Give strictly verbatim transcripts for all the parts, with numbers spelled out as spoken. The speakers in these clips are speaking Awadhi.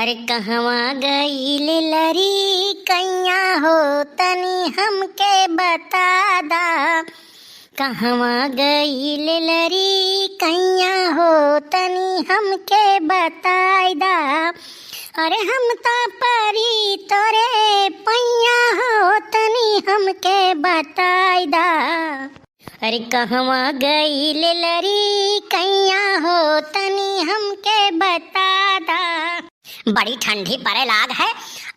अरे कहवा गइल लड़िकइया हो, तनी हमके बता दा। कहवा गइल लड़िकइया हो, तनी हमके बताई दा। अरे हम त परी तोरे पैया हो, तनी हमके बताई दा। अरे कहवा गइल लड़िकइया हो, तनी हमके बता दा। बड़ी ठंडी पड़े लाग है।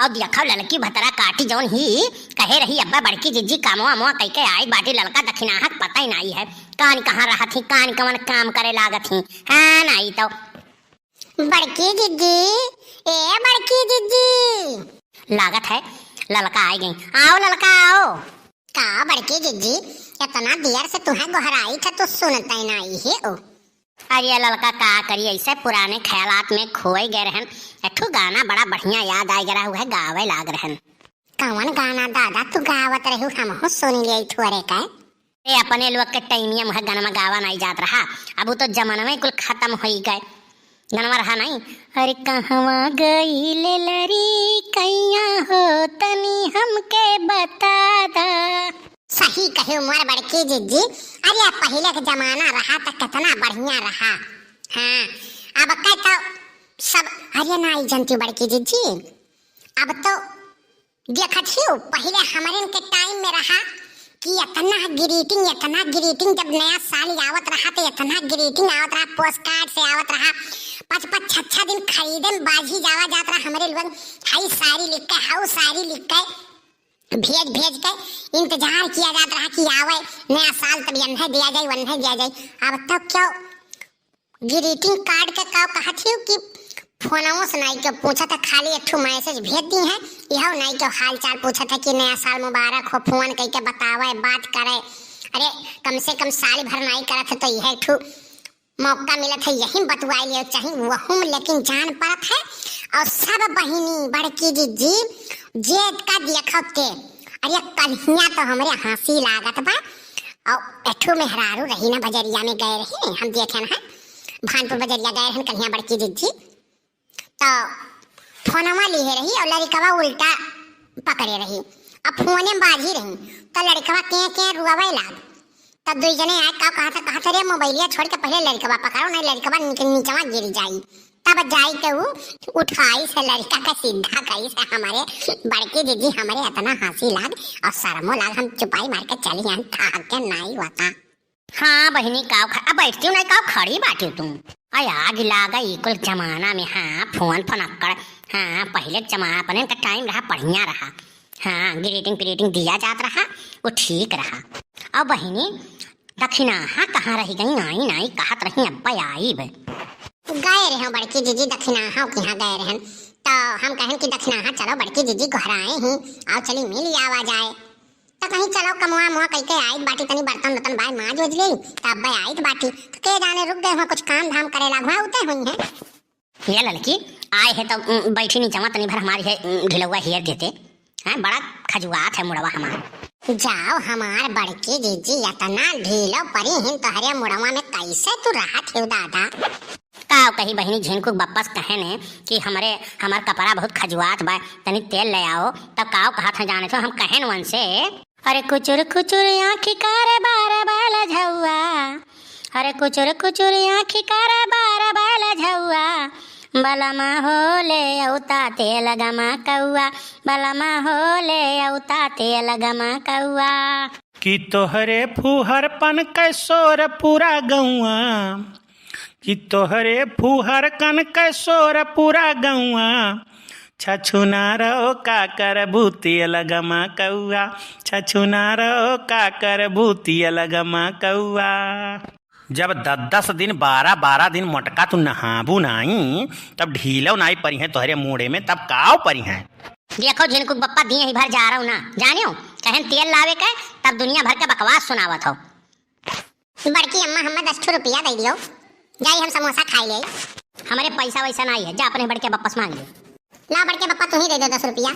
अउर देखो ललकी भतरा काटी जौन ही कहे रही, अब्बा बड़की जिज्जी कामवा मुआ कइके आई बाटी, ललका दखिनाहा क पता ही नाई है। कान कहाँ रहत ही, कान कवन काम करे लागत ही। हाँ नाई तो। बड़की जिज्जी, ए बड़की जिज्जी। लागत है ललका आई गई। आओ ललका आओ। का बड़की जिज्जी, इतना देर से तुहें गोहराई था, तू सुनते नाई है ओ। अरे ललका का करी, ऐसे पुराने ख्यालात में खोए गए रहन। एक ठो गाना बड़ा बढ़िया याद आए गया, उहे गावे लाग रहन। कवन गाना दादा तू गावत रहू, हमहू सुन लिया थोड़े का। ए अपने लोग के टाइमिया में गनमा गावा नाई जात रहा, अब वो तो जमानवे कुल खत्म होई गए। गनवा रहा नहीं। अरे कहवा गइल लड़िकइया हो, तनी हमके बता दा। सही कहे मोर बड़की जिज्जी। अरे पहिले के जमाना रहा त कितना बढ़िया रहा। हाँ, अब के तो सब, अरे नाई जनती बड़की जिज्जी, अब तो देखत हियो, पहिले हमरन के टाइम में रहा कि इतना ग्रीटिंग, इतना ग्रीटिंग, जब नया साल आवत रहा तो इतना ग्रीटिंग आवत रहा, पोस्ट कार्ड से आवत रहा, पाँच पाँच छह छह दिन खरीदे में बाजी जावा जात रहा। हमरे लोग हई साड़ी लिख के, हऊ साड़ी लिख के, भेज भेज के इंतजार किया जात रहा कि आवे नया साल, तब यन्हे दिया जाए, वन्हे दिया जाए। अब तो क्यों ग्रीटिंग कार्ड के का कहत हियो कि फोनवो से नाई के पूछत है, खाली एक ठो मैसेज भेज दी है, यह नाई के हाल चाल पूछत है कि नया साल मुबारक हो, फोन कइके बतावे, बात करे। अरे कम से कम साल भर नाई करत है तो यह एक ठो मौका मिलत है, यही बतुआई लियो चाही वहू में, लेकिन जान पड़त है। और सब बहिनी बड़की जिज्जी जे का देखत के, अरे कल्हिया तो हमरे हँसी लागत बा। और एठू मेहरारू रही ना बजरिया में गए रही, हम देखे ना भानपुर बजरिया गए रहन कल्हिया बड़की जिज्जी, तो फोनवा लिहे रही और लड़िकवा उल्टा पकड़े रही। अब फोने में बाजी रही तो लड़िकवा के के रुआवे लाग। तब दुई जने आए, का कहत है, कहत है, "रे मोबाइलिया छोड़ के पहिले लड़िकवा पकड़ो, नहीं लड़िकवा नीचे, नीचवा गिर जाई।" तब जाई तो उ उठाई से लड़िका का सीधा कइस है हमरे बड़की जिज्जी, हमरे इतना हँसी लाग और शर्मो लाग, हम चुपाई मार के चली आन, थाक के नाई वता। हाँ बहिनी, काव ख-, अब बैठती हूँ नहीं, काव खड़ी बाटी तुम। अय आग लागा ई कुल जमाना में, हाँ, फोन फनक्कड़, हाँ, पहिले के जमाना, अपने का टाइम रहा, बढ़िया रहा, हाँ, ग्रीटिंग प्रीटिंग दिया जात रहा, वो ठीक रहा। अब बहिनी, दखिनाहा कहाँ रहि गई? नाई नाई कहत रही, अब्बे आइब। गए रहे बड़की जिज्जी, दखिनाहा के यहाँ गए रहन, तो हम कहन कि दखिनाहा चलो बड़की जिज्जी गोहराए ही, आओ चली मिल आवा जाए। तो कहीं चलो कमवा मुआ कइके आइत बाटी, तनी बर्तन उर्तन बाय माज उज लेई, तो अब्बे आइत बाटी। तो के जाने रुक गए हुआ, कुछ काम धाम करे लाग हुआ उते हुई है। ये ललकी आए है तो, उम, बैठी नीचवा तनी भर हमारी है, उम, ढिलौआ हेर देते। हैं, बड़ा खजुआत है मुड़वा हमार। जाओ हमार बड़की जिज्जी, इतना ढीलो परी हिन तोहरे मुड़वा में, कैसे तू रहत हो दादा? काव कही बहिनी, झिनकू के बप्पा से कहेन कि हमरे, हमार कपड़ा बहुत खजुआत बा, तनी तेल ले आओ। तब काव कहत है जाने तो हम कहेन उनसे, अरे कुचुर कुचुर आँखी करे बार बाल झौआ, अरे कुचुर कुचुर आँखी करे बार बाल झौआ, बलमा हो ले औता तेल गमा कौआ, बलमा हो ले औता तेल गमा कौआ। कि तोहरे फुहरपन के शोर पूरा गौआ, कि तोहरे फुहरकन के शोर पूरा गौआ, छछुनारो का करबू तेल गमा कौआ, छछुनारो का करबू तेल गमा कौआ। जब दस दस दिन, बारह बारह दिन मोटका तू नहाबू नाई, तब ढीलो नाई परिहें तोहरे मूड़े में, तब काव परिहें? देखो झिनकू के बप्पा दिए ही भर जा रहो ना, जानियो, कहेन तेल लावे के, तब दुनिया भर के बकवास सुनावत हो। बड़की अम्मा, हमें दस ठो रुपया दे दियो, जाई हम समोसा खाई ले। हमरे पैसा वैसा नाई है, जा अपने बड़के बप्पा से मांग ले। ला बड़के बप्पा, तू ही दे दो दस रुपया।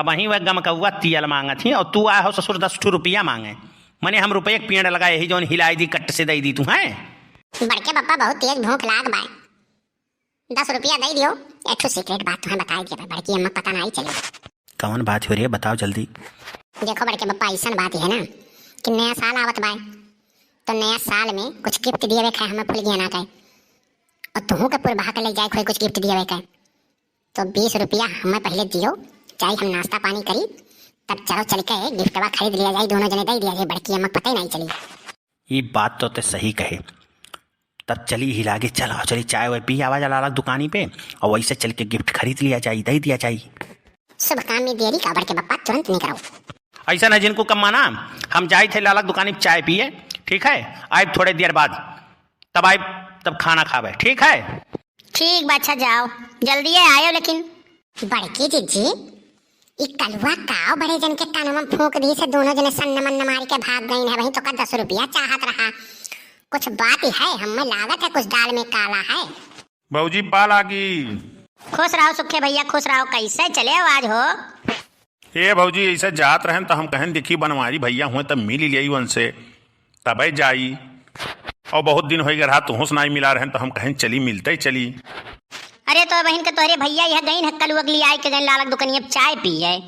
अबहीं वह गमकौआ तियल मांगत ही और तू आए हो ससुर दस ठो रुपया मांगे। मने हम रुपये के पेड़ लगाए ही जौन हिलाई दी कट्ट से दे दी तू, हैं? बड़के बप्पा, बहुत तेज भूख लाग बाय। दस रुपया दइ दियो, एक ठो secret बात तुहें बताइ दिया, बड़की अम्मा पता नाहीं चली। कौन बात हो रे, बताओ जल्दी। देखो बड़के बप्पा, अइसन बात है ना कि नया साल आवत बाय, तो नया साल में कुछ gift दियावे खाए हमें फुलगियाना के, और तुहू के पुरबहा के ले जाए कोई कुछ gift दियावे के। तो बीस रुपया हमें पहिले दियो, जाई हम नाश्ता पानी करी, तब चलो चल के giftवा खरीद लिया जाई, दोनों जने दइ दिया जाई, बड़की अम्मा पता ही नाहीं चली। ई बात तो ते सही कहे। तब चली ही लागे, चल आओ चली, चाय वाय पी आवा जा लालक दुकानी पे, और वैसे चल के gift खरीद लिया जाई, दइ दिया जाई। शुभ काम में देरी का बड़के बप्पा, तुरंत निकरो। अइसन है जिनको कम माना, हम जाई थे लालक दुकानी पे चाय पिए, ठीक है? आइब थोड़े देर बाद, तब आइब, तब खाना खाबे, ठीक है? ठीक बा, अच्छा जाओ, जल्दी आयो लेकिन। बड़की जिज्जी, ई कलुआ काव बड़े जन के कानवा में फूंक दी से, दोनों जने सन्न मन्न मारी के भाग गइन है। वहीं तो का दस रुपया चाहत रहा। कुछ बात ही है, हमें लागत है कुछ दाल में काला है। भौजी पाल आगी। खुश रहो सुखे भइया, खुश रहो। कइसे चले हो आज हो? ए भौजी, अइसे जात रहेन त हम कहेन देखी बनवारी भइया हुए त मिल लियाई उनसे। तबै जाई। और बहुत दिन होइ गए रहा, तुहूँ से नाई मिला रहेन, तो हम कहेन चली, मिलते चली। अरे तो बहिन के तोहरे भइया यह गइन है, कलुआ के लियाइ के गइन लालक दुकनिया पे चाय पिए।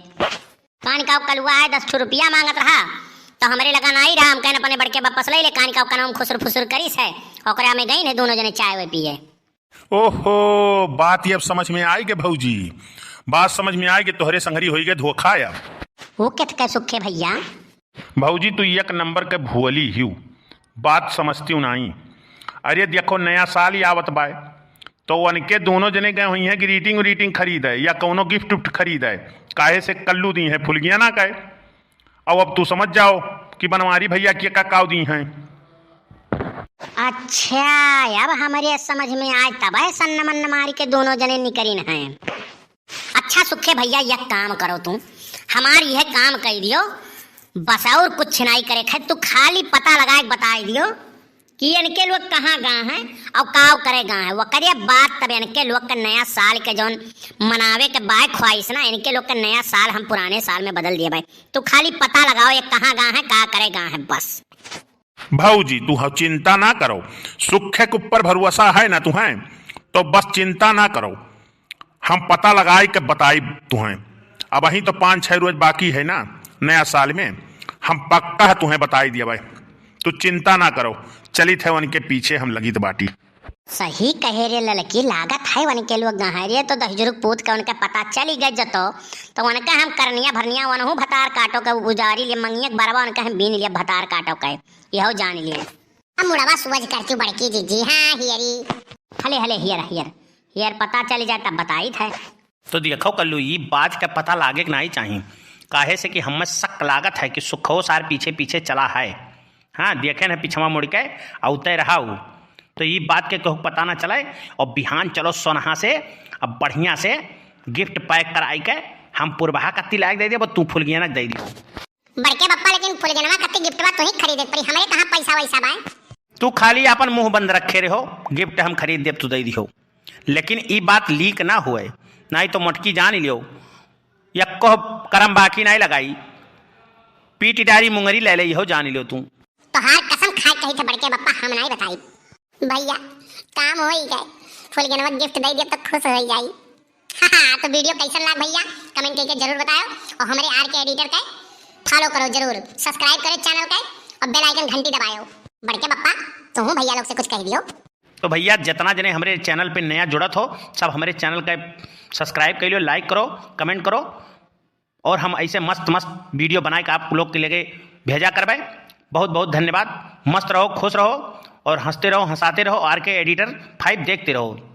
कान का कलुआ आए, दस ठो रुपया मांगत रहा, तो हमरे लगा नाई रहा, हम कहेन अपने बड़के बप्पा से लइ ले, कान का कनवा में खुसुर फुसुर करिस है, ओकरा में गइन है दोनों जने चाय वाय पिए। ओहो, बात ये अब समझ में आइ गे भौजी, बात समझ में आइ गे, तोहरे संगरी होइ गे धोखा अब। वो कित के सुखे भइया? भौजी, तू एक नंबर के भुअली हिउ, बात समझतिउ नाई। अरे देखो, नया साल ही आवत बाय, तो उनके दोनों जने गए हुइहैं greeting व्रीटिंग खरीदे या कौनो gift उफ्ट खरीदे, काहे से कल्लू दिहैं फुलगियाना के। अब, अब तू समझ जाओ कि बनवारी भइया के का काव दिहैं। अच्छा, अब हमरे समझ में आय, तबै सन्न मन्न मारी के दोनों जने निकरिन हैं। अच्छा सुखे भइया, यह काम करो तू, हमार यह काम कइ दियो, बस और कुछ नाई करे के है। तू खाली पता लगाइ के बताइ दियो कि इनके लोग कहाँ गा हैं और काव करे गा हैं। वकरे बाद तब इनके लोग के नया साल के जौन मनावे के बाय ख्वाहिश ना, इनके लोग के नया साल हम पुराने साल में बदल दिए बाय। तू खाली पता लगाओ, ये कहाँ गा हैं, का करे गा हैं, बस। भौजी, तू ह-, चिंता ना करो, सुखे के ऊपर भरोसा है ना तुहें, तो बस चिंता ना करो, हम पता लगाइ के बताइब तुहें। अबहीं तो पाँच छह रोज बाकी है ना नया साल में, हम पक्का तुहें बताइ दिया भाई, तू चिंता ना करो, चलित है उनके पीछे हम लगित बाटी। सही कहे रे ललकी, लागत है उनके लोग गहरे तो दहिजरुक पूत के उनके पता चली गए जतो, तो उनके हम करनिया भरनिया वनहु भतार काटो के उजारी लिए मंगिया के बरवा उनके हम बीन लिए भतार काटो के। यहो जान लिए। अब मुड़वा सुअज करती बड़की जिज्जी, हाँ हियरी। हले, हले, हियर, हियर, हियर पता चल जाए तब बताइत है। तो देखो कल्लू, ई बात का पता लागे के नाई चाही, काहे से कि हमें शक लागत है कि सुखो सार पीछे पीछे चला है। हाँ, देखे न पिछवा मुड़ के अउते रहा उ। तो ई बात के कहूँ पता ना चले, और बिहान चलो सोनहा से, अब बढ़िया से gift pack कराई के हम पुरबहा कत्ती लायक दे दियो, तू फुलगियाना दे दियो। बड़के बप्पा, लेकिन फुलगेनवा खातिर गिफ्टवा तोही खरीदे के पड़ी, हमरे कहाँ पैसा वैसा बाय? तू खाली आपन मुंह बंद रखे रहो, gift हम खरीद देब, तू दे दिहो, लेकिन ई बात leak ना होए, नाहीं तो मोटकी जान लियो, यक्को करम बाकी नाहीं लगाई, पीट डारी मुंगरी ले ले, इहो जान लियो तू। तोहार कसम खाए कही थे बड़के बप्पा, हम नाहीं बताई। भइया, काम होइ गए, फुलगेनवा gift दे दिया तो खुश होइ जाई। हाँ, तो video कैसन लाग भइया, comment करके जरूर बतायो, और हमरे आर के editor के follow करो जरूर, subscribe करो channel के, और bell icon घंटी दबायो। बड़के बप्पा, तुहूँ भइया लोग से कुछ कह दियो। तो भइया, जितना जने हमरे channel पे नया जुड़त हो, सब हमरे channel के subscribe कर लियो, like करो, comment करो, और हम ऐसे मस्त मस्त video बनाए के आप लोग के लगे भेजा करबे। बहुत बहुत धन्यवाद, मस्त रहो, खुश रहो और हंसते रहो, हंसाते रहो, आर के editor five देखते रहो।